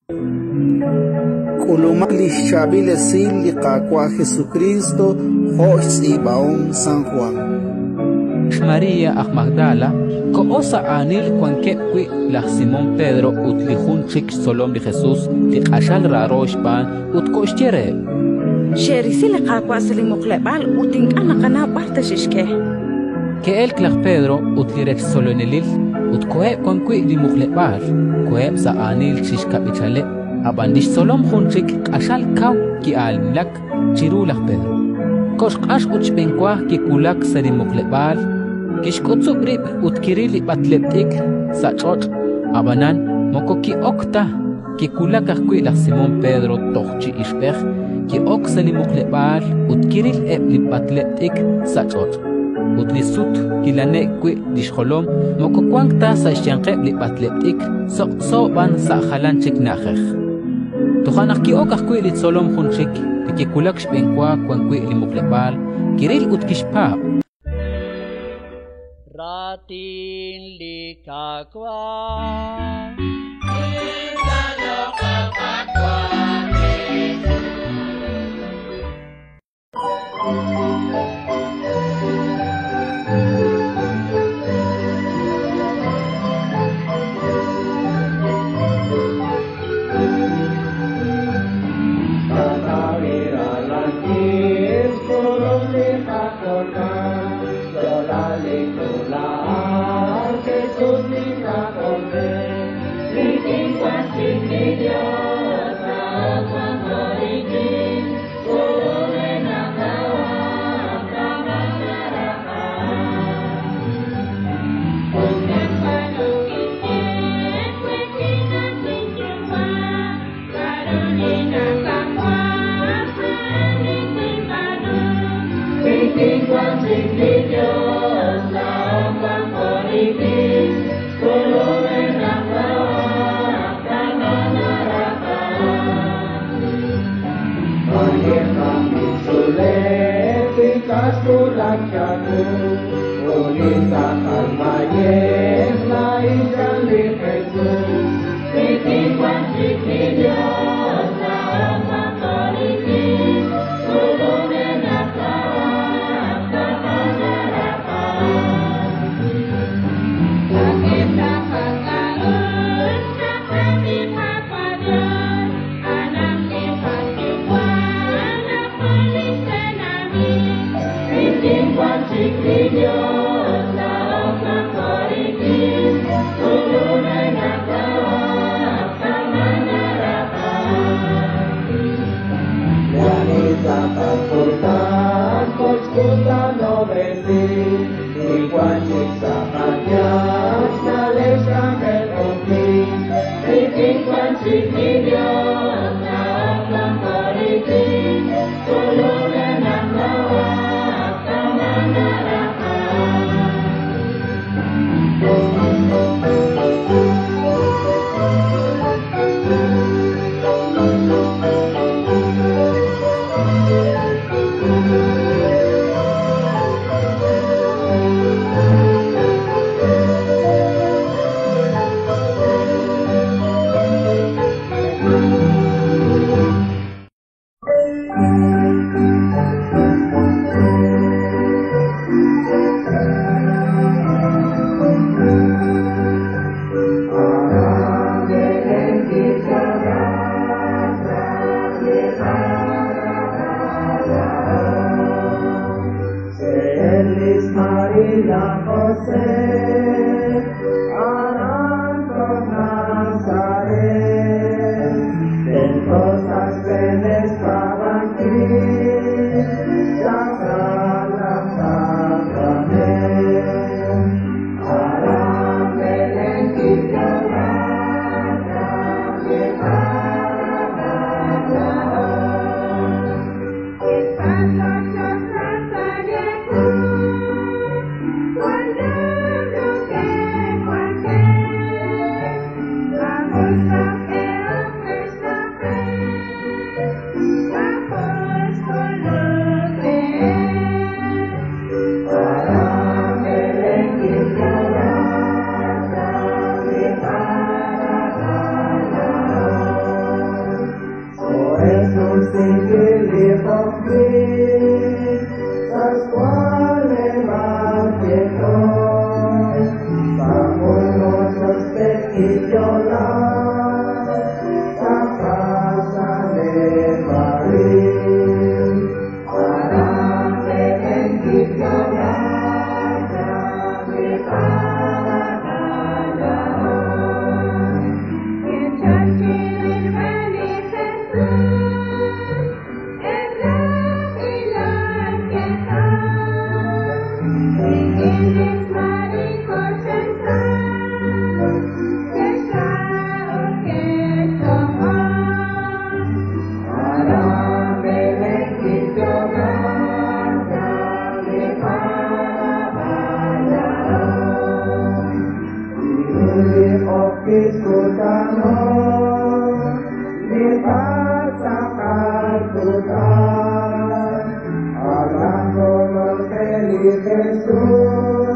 K'ulumaq li xchaab'il esil li Qaawa' Jesukriist jo' xtz'iib'ahom San Jwan. Xmaria aj Magdala koho sa' aanil wankeb' wi' laj Simón Pedro ut li jun chik xtzolom li Jesus li q'axal raaro xb'aan, ut koxye reheb': Xe'risi li Qaawa' sa' li muqleb'aal ut ink'a' naqanaw b'ar ta xe'xk'e. Ke'elk laj Pedro ut li rech tzolonelil ut koheb' wan wi' li muqleb'aal. Koheb' sa' aanil chi xkab'ichaleb', ab'an li xtzolom jun chik q'axal kaw ki'aanilak chiru laj Pedro. Koxq'ax ut xb'enwa kiwulak sa' li muqleb'aal, kixk'utzub' rib' ut kiril li b'atleb' t'ikr sa' ch'och', ab'anan moko ki'ok ta. Kiwulak ajwi' laj Simón Pedro toj chi ixb'ej, ki'ok sa' li muqleb'aal ut kiril eb' li b'atleb' t'ikr sa' ch'och'. Ut li sut kilane'k wi' li xjolom moko wank ta sa' xyanqeb' li b'atleb' t'ikr, soq'so b'an sa' jalan chik na'ajej. Toja' naq ki'ok ajwi' li tzolom jun chik, li kiwulak xb'enwa wan wi' li muqleb'aal, kiril ut kixpaab'. Raatin li Qaawa'. Xnumsinkil li q'oqyink sa' xwa'leb'aal Ketor. Sa' jun ochoch pek kiyo'la, sa' q'axaleb' arin. Aran Belén kiyo'la chaq li Qaawa'. Ke'chal chirilb'al li Jesus, eb' laj ilol ketomq. Rik'in lix Mariiy koxe'xtaw, ke'xra ut ke'xloq'on. Aran Belén kiyo'la chaq li Qaawa'. Chiru li q'oqyink kutano', li tz'aqal kutan. Aran kolol qe li Jesus.